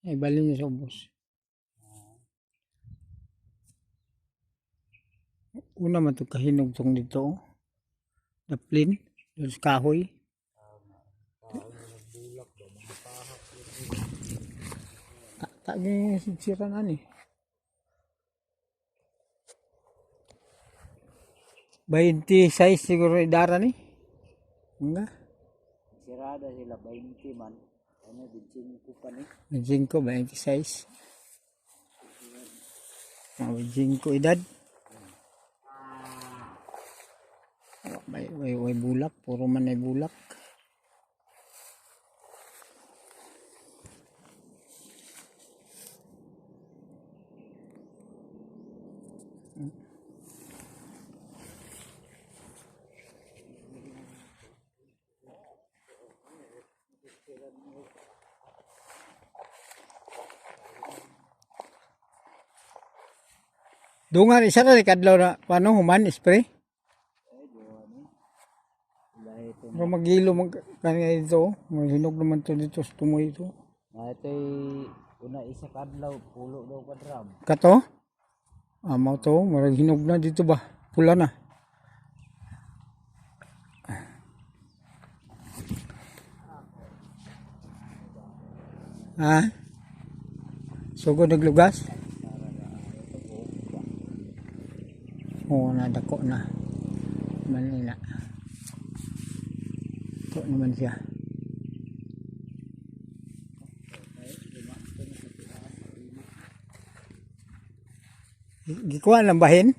Ay, balin niya sa ubos. Una man to kahinog tong dito, oh. Daplin. Doon sa kahoy. Ta ta sira na ni. 26 siguro idara ni. Nga. Sirada sila 20 man. Ano 25 pa ni. 25, 26. Mga 25 edad. May bulak. Puro man ay bulak. Dungan isa ra kadlaw na paano human spray. Lahi ito. Pero maghilo mag kanya dito. Maghinog naman to dito sa tumoy ito. Na ito'y una isa kadlaw pulo daw ka drum. Kato? Ah, mao to, murag hinog na dito ba? Pula na. Ha? Sugod naglugas? Oo, nadako na. Manila. Ito naman siya. Gikuha lang bahin?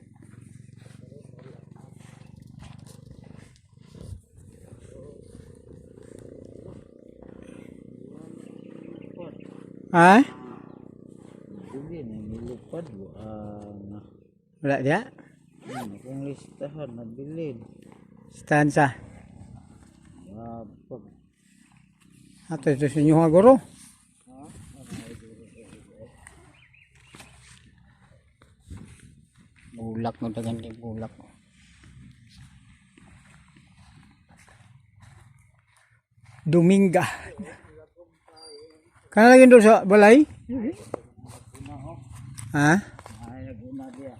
Ha? Sige na nilupad wa na. Wala diya? Akong listahan nabilin. Stansa. Pag Ato ito sa inyo guro. Bulak mo tagan kay bulak. Dominga. Kana lagi doon sa balay? Ha? Ay naguna diya.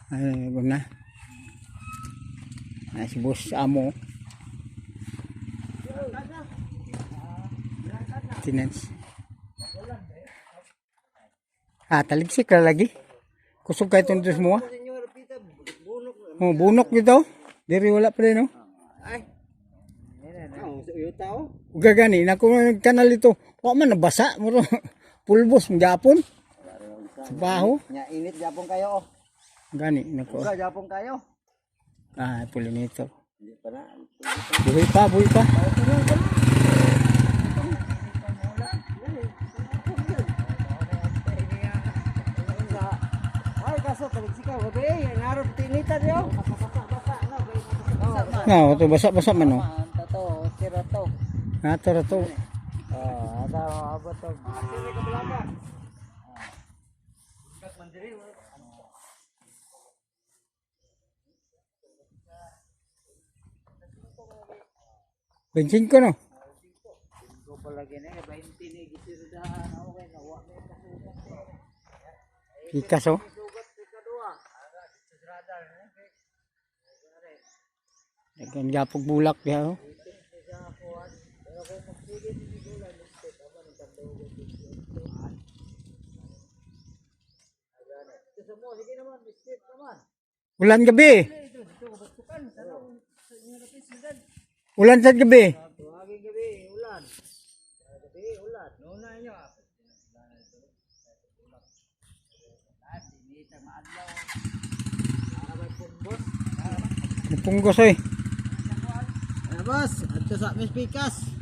Ay, guna. Ay, si boss amo. Tinans. Ah, taligsik ra lagi. Kusog kay itong Diyos mo, ah. Oh, bunok dito. Diri wala pa rin, no? Ay. Uga Uga gani, nako kanal ito. Wa man nabasa, muro. Pulbos magyapon. Sa baho. Nya init japon kayo oh. Gani, nako. Uga japon kayo. Ah, pollinator. Hindi pa na. Buhay pa, buhay pa. Ay kaso taligsik ka gabi eh naro tinita diyo. No, ito basa-basa man, no. Tato, tira to. Nato ra to. Ah, ada abot to. Bensin ko, no. Ko palagi na 20 ni gisirdahan ako kay nawa may kasugat. Pikas, oh. Sugat sa kadua. Dagan gapog bulak diha, oh. Ulan gabi. Ulan sa gabi. Tuwagin gabi, ulan. Gabi, ulan. Nuna inyo. Punggos, oy. Ano boss? Ato sa Miss Pikas.